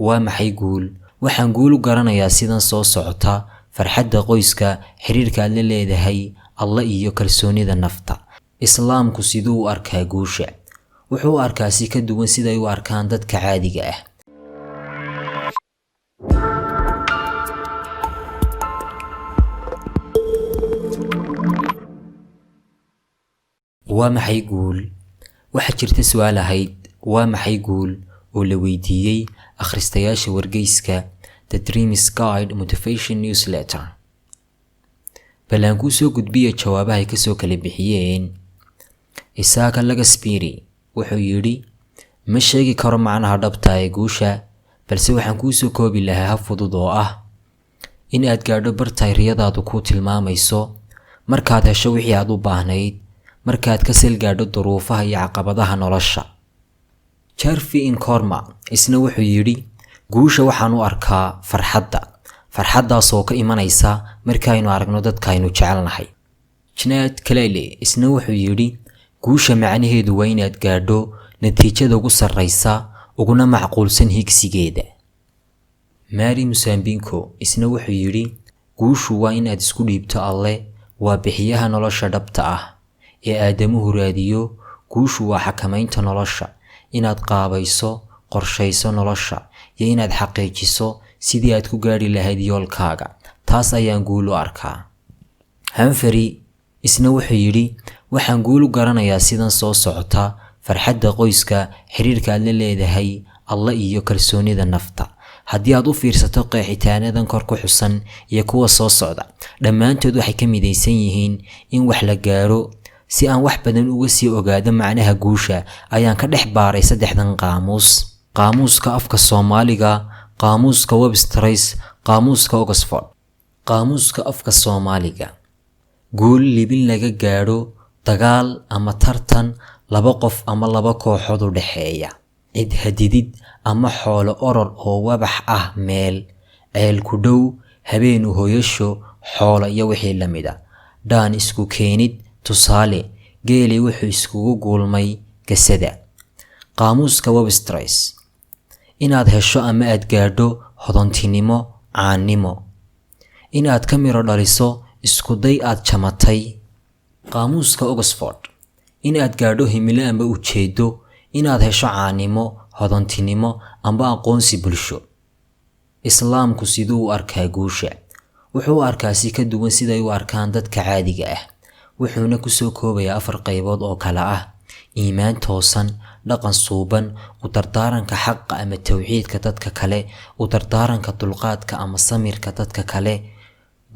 Waa maxay guul? Waxaan guul u garanayaa sidan soo socota: farxadda qoyska, xiriirka aad la leedahay Alla iyo kalsoonida nafta. Islaamku siduu u arkaa guusha? Wuxuu u arkaa si ka duwan siday u arkaan dadka caadiga ah. Waa maxay guul? Waxaa jirta su'aal ahayd "Waa maxay guul?" oo la weydiiyey akhristayaasha wargeyska The Dreams Guide Motivation Newsletter. Bal aan kuu soo gudbiya jawaabaha ay kasoo kala bixiyeen. Isaaka Lagaspiri wuxuu yidhi: "Ma sheegi karo macnaha dhabta ee guusha, balse waxaan kuu soo koobi lahaa hab fudud oo ah in aad gaadho barta riyadaadu kuu tilmaamayso, markaad hesho wixii aad u baahnayd, markaad ka sal gaadho duruufaha iyo caqabadaha nolosha." Jarfi Inkorma isna wuxuu yidhi: "Guusha waxaan u arkaa farxadda, farxaddaasoo ka imanaysa markaaynu aragno dadkaaynu jecelnahay." Janaad Kalele isna wuxuu yidhi: "Guusha macnaheedu waa inaad gaadho natiijada ugu sarraysa uguna macquulsan higsigeeda." Mary Musambinko isna wuxuu yidhi: "Guushu waa inaad isku dhiibto Alle, waa bixiyaha nolosha dhabta ah ee aadamuhu raadiyo. Guushu waa xakamaynta nolosha, inaad qaabayso, qorshayso nolosha iyo inaad xaqiijiso sidii aad ku gaadhi lahayd yoolkaaga. Taas ayaan guul u arkaa." Hanfari isna wuxuu yidhi: "Waxaan guul u garanayaa sidan soo socota: farxadda qoyska, xiriirka aad la leedahay Alla iyo kalsoonida nafta." Haddii aad u fiirsato qeexitaanadan kor ku xusan iyo kuwa soo socda, dhammaantood waxay ka midaysan yihiin in wax la gaaro. Si aan wax badan uga sii ogaado macnaha guusha, ayaan ka dhex baaray saddexdan qaamuus: qaamuuska afka Soomaaliga, qaamuuska Webster's, qaamuuska Oxford. Qaamuuska afka Soomaaliga: guul, libin laga gaadho dagaal ama tartan laba qof ama laba kooxood u dhexeeya, cid hadidid ama xoolo oror oo wabax ah, meel ceel ku dhow, habeenu hoyasho xoolo iyo wixii la mid a, dhaan isku keenid, tusaale geeli wuxuu iskugu guulmay gasada. Qaamuuska Webster's: inaad hesho ama aad gaadho hodontinimo, caannimo, inaad ka miro dhaliso iskuday aad jamatay. Qaamuuska Oxford: inaad gaadho himilo amba ujeedo, inaad hesho caannimo, hodontinimo amba aqoonsi bulsho. Islaamku siduu u arkaa guusha? Wuxuu u arkaa si ka duwan siday u arkaan dadka caadiga ah, wuxuuna kusoo koobayaa afar qaybood oo kale ah: iimaan toosan, dhaqan suuban, u dardaaranka xaqa ama tawxiidka dadka kale, u dardaaranka dulqaadka ama samirka dadka kale.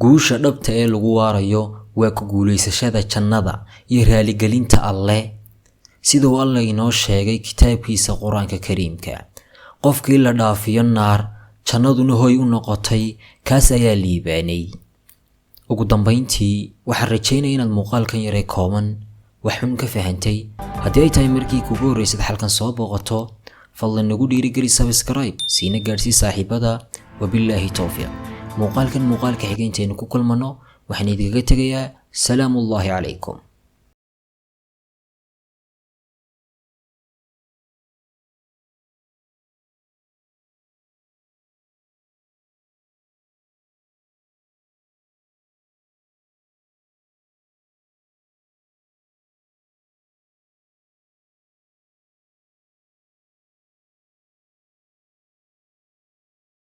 Guusha dhabta ee lagu waarayo waa ku guulaysashada jannada iyo raaligelinta Alle, siduu Alle inoo sheegay kitaabkiisa Qur-aanka Kariimka. Qofkii la dhaafiyo naar, jannaduna hoy u noqotay, kaas ayaa liibaanay. Ugu dambayntii, waxaan rajaynaya inaad muuqaalkan yaree kooban wax xun ka fahantay. Haddii ay tahay markii kugu horreysad xalkan soo booqato, fadlan nagu dhiirigeli subscribe, siina gaadhsii saaxiibada. Wabillaahi towfiiq. Muuqaalkan muuqaalka xiga intaynu ku kulmanno, waxaan idinkaga tegayaa salaamullaahi calaykum.